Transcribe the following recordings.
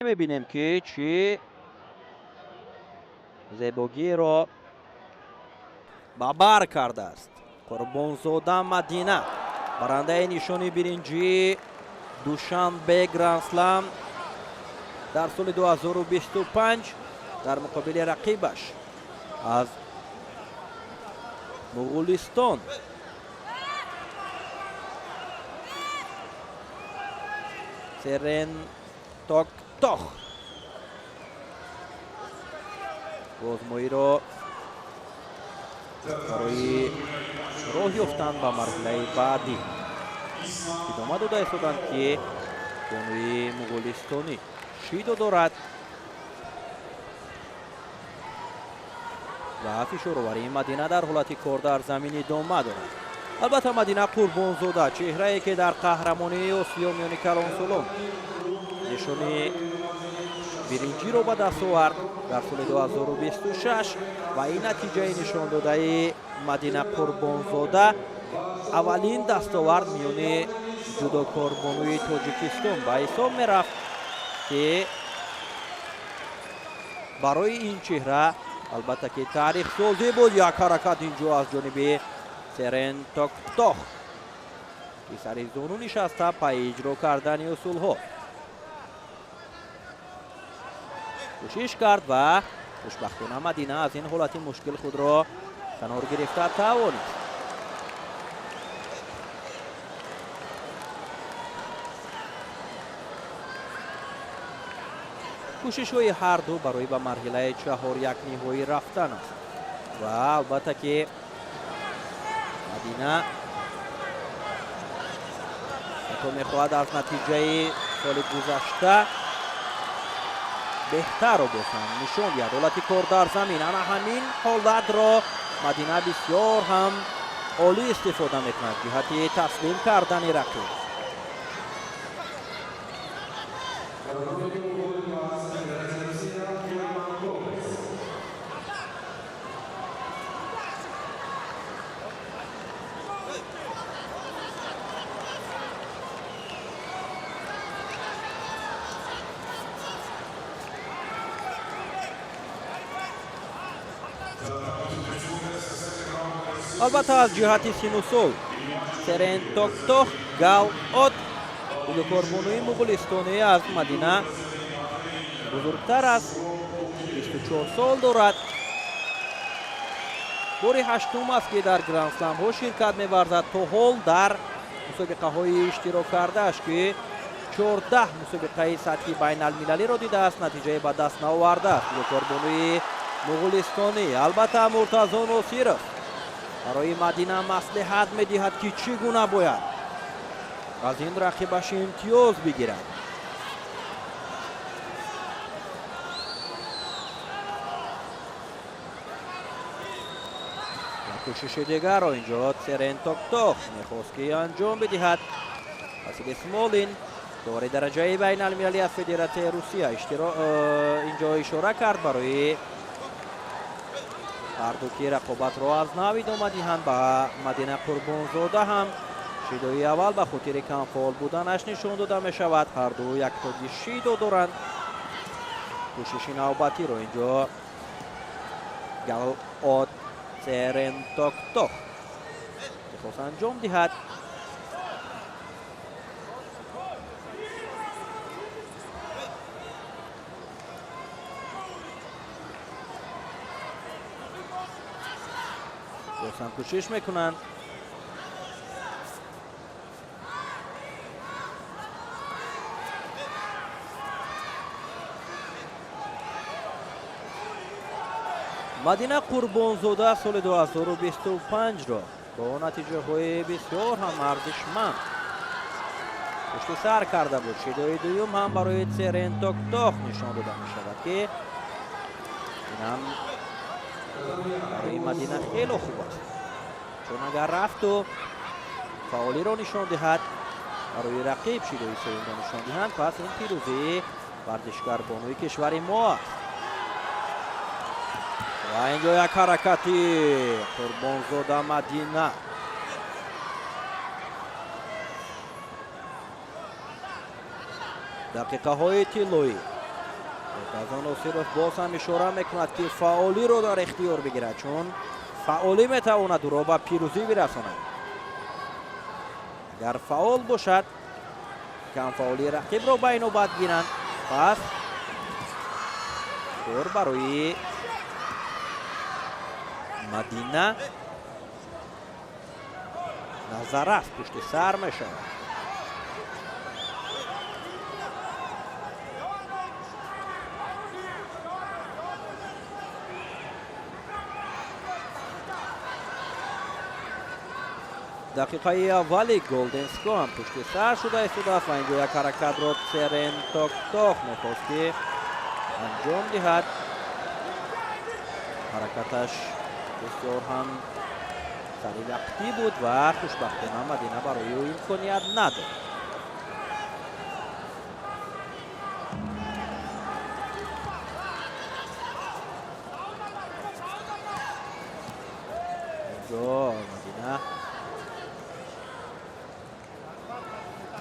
Мебинем, ки чӣ зебогиро ба бар кардааст Қурбонзода Мадина, барандаи нишони биринҷии Душанбе Грандслам дар соли 2025 дар муқобили рақибаш аз Муғулистон Серен Токтох бозмоиро барои роҳ ёфтан ба марҳилаи баъдӣ идома дода истоданд, ки бонуи муғулистонӣ шидо дорад ва фишороварии Мадина дар ҳолати кор дар замин идома дорад. Албатта, Мадина Қурбонзода, чеҳрае ки дар қаҳрамонии Осиё миёни калонсолон нишони биринҷиро ба даст овард дар соли 2026, ва ин натиҷаи нишондодаи Мадина Қурбонзода аввалин дастовард миёни ҷудокорбонуи Тоҷикистон ба ҳисоб мерафт, ки барои ин чеҳра, албатта, ки таърихсозӣ буд. Як ҳаракат инҷо аз ҷониби Серен Токтох, ки сари зону нишаста, пайи иҷро кардани усулҳо кӯшиш кард ва хушбахтона Мадина аз ин ҳолати мушкил худро канор гирифта тавонист. Кӯшишҳои ҳарду барои ба марҳилаи чаҳорякниҳоӣ рафтан аст ва албатта, ки Мадина ҳатто мехоҳад аз натиҷаи соли гузашта беҳтарро боз ҳам нишон диҳад. Ҳолати кор дар замин, ана ҳамин ҳолатро Мадина бисёр ҳам олӣ истифода мекунад ҷиҳати таслим кардани рақиб. Албатта, аз ҷиҳати сину сол Серен Токтох Гал От, ҷудокорбонуи муғулистонӣ, аз Мадина бузургтар аст, 24 сол дорад. Бори ҳаштум аст, ки дар грандсламҳо ширкат меварзад. То ҳол дар мусобиқаҳои иштирок кардааш, ки 14 мусобиқаи сатҳи байналмилалиро дидааст, натиҷае ба даст наовардааст ҷудокорбонуи муғулистонӣ. Албатта, Муртазо Носиров барои Мадина маслиҳат медиҳад, ки чӣ гуна бояд аз ин рақибаш имтиёз бигирад. Ва кӯшиши дигарро инҷо Серен Токтох мехост, ки анҷом бидиҳад. Василий Смолин, довари дараҷаи байналмилалӣ аз Федератсияи Русия, инҷо ишора кард барои ҳарду, ки рақобатро аз нав идома диҳанд. Ба Мадина Қурбонзода ҳам шидои аввал ба хотири камфаъол буданаш нишон дода мешавад. Ҳарду яктоги шидо доранд. Кӯшиши навбатиро инҷо Галот Серен Токтох мехост анҷом диҳад. Боз ҳам кӯшиш мекунанд. Мадина Қурбонзода соли 2025-ро бо натиҷаҳои бисёр ҳам арзишманд пушти сар карда буд. Шидои дуюм ҳам барои Церен Токтох нишон дода мешавад, ки инам барои Мадина хело хуб аст, чун агар рафту фаъолиро нишон диҳад, барои рақиб шидои сеюмро нишон диҳанд, пас ин пирӯзии варзишгарбонуи кишвари мо аст. Ва инҷо як ҳаракати Қурбонзода Мадина. Дақиқаҳои тиллоӣ. Муртазо Носиров боз ҳам ишора мекунад, ки фаъолиро дар ихтиёр бигирад, чун фаъолӣ метавонад ӯро ба пирӯзӣ бирасонад. Агар фаъол бошад, камфаъолии рақибро ба инобат гиранд, пас кор барои Мадина назар аст, пушти сар мешавад. Дақиқаи аввали golden score ҳам пушти сар шуда истодааст ва инҷо як ҳаракатро Церен Токтох мехост, ки анҷом диҳад. Ҳаракаташ бисёр ҳам саривақтӣ буд ва хушбахтона Мадина барои ӯ имконият надод. Инҷо Мадина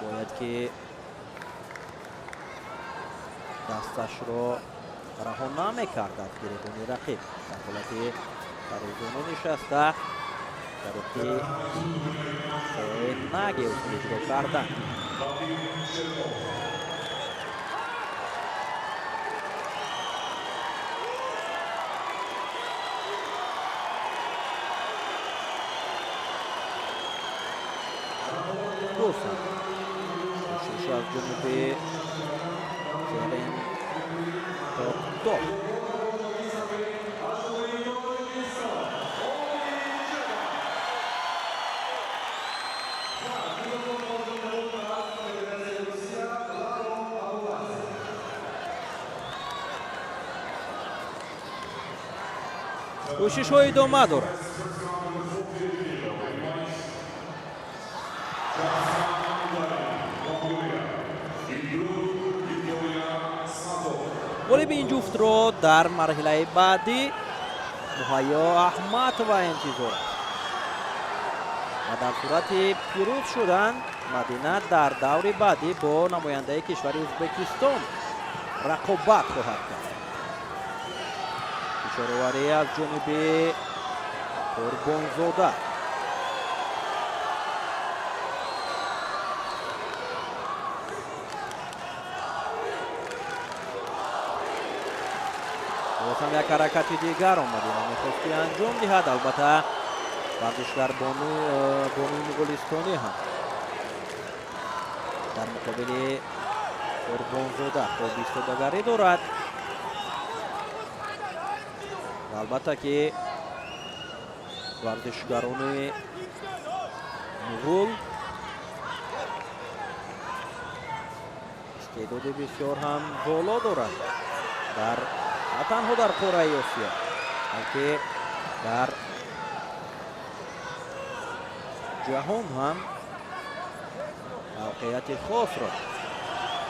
бояд ки дасташро раҳо намекард аз гиребони рақиб. Дар ҳолати сарозону нишаста, тариқи наги усул иҷро кардан. Боз ҳам кӯшиш аз ҷониби Церен Токтох. Кӯшишҳо идома дорад. Ғолиби ин ҷуфтро дар марҳилаи баъдӣ Муҳайё Аҳматова интизор аст ва дар сурати пирӯз шудан Мадина дар даври баъдӣ бо намояндаи кишвари Ӯзбекистон рақобат хоҳад кард. Фишороварӣ аз ҷониби Қурбонзода. Боз ҳам як ҳаракати дигар Мадина мехост, ки анҷом диҳад. Албатта, варзишгар бонуи муғулистонӣ ҳам дар муқобили Қурбонзода хуб истодагарӣ дорад ва албатта, ки варзишгарони муғул истеъдоди бисёр ҳам боло доранд дар на танҳо дар қораи Осиё, балки дар ҷаҳон ҳам мавқеияти хосро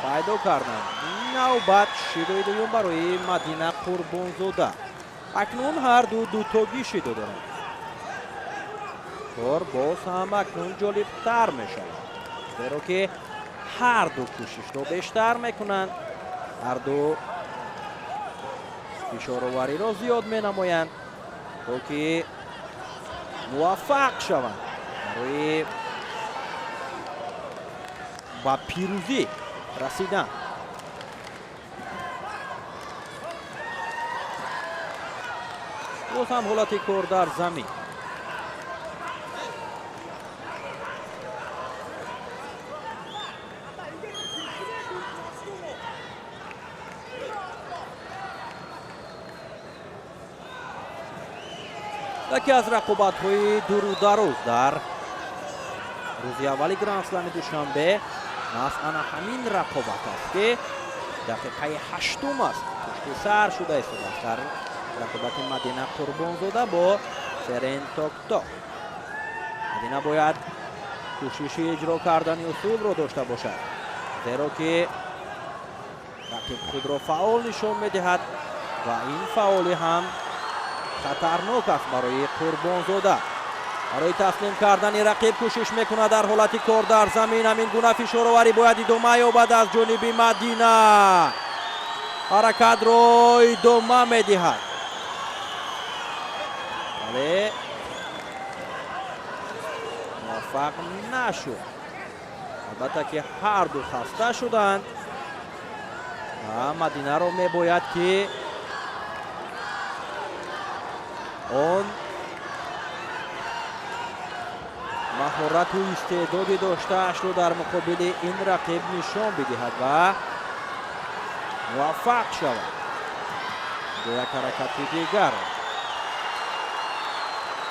пайдо карданд. Навбат шидои дуюм барои Мадина Қурбонзода. Акнун ҳарду дутогӣ шидо доранд. Кор боз ҳам акнун ҷолибтар мешавад, зеро ки ҳарду кӯшишро бештар мекунанд, ҳарду фишоровариро зиёд менамоянд, то ки муваффақ шаванд барои ба пирӯзӣ расидан. Боз ҳам ҳолати кор дар замин. Яке аз рақобатҳои дуру дароз дар рӯзи аввали Гранд-слами Душанбе маҳз ана ҳамин рақобат аст, ки дақиқаи ҳаштум аст пушти сар шуда истодааст дар рақобати Мадина Қурбонзода бо Церен Токток. Мадина бояд кӯшиши иҷро кардани усулро дошта бошад, зеро ки рақиб худро фаъол нишон медиҳад ва ин фаъолӣ ҳам хатарнок аст барои Қурбонзода. Барои таслим кардани рақиб кӯшиш мекунад. Дар ҳолати кор дар замин ҳамин гуна фишороварӣ бояд идома ёбад аз ҷониби Мадина. Ҳаракатро идома медиҳад, вале муваффақ нашуд. Албатта, ки ҳарду хаста шуданд ва Мадинаро мебояд, ки он маҳорату истеъдоди доштаашро дар муқобили ин рақиб нишон бидиҳад ва муваффақ шавад. Бо як ҳаракати дигар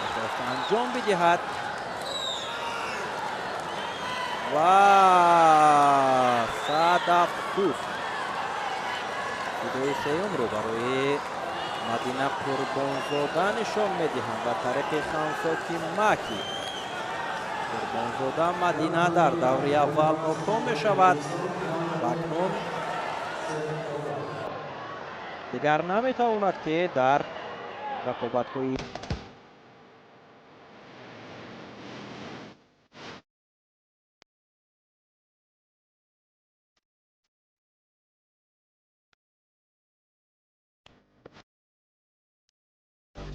мехост анҷом бидиҳад ва сад афсӯс, сидои сеюмро барои Мадина Қурбонзода нишон медиҳанд ба тариқи хансоки маки. Қурбонзода Мадина дар даври аввал ноком мешавад ва акнун дигар наметавонад, ки дар рақобатҳои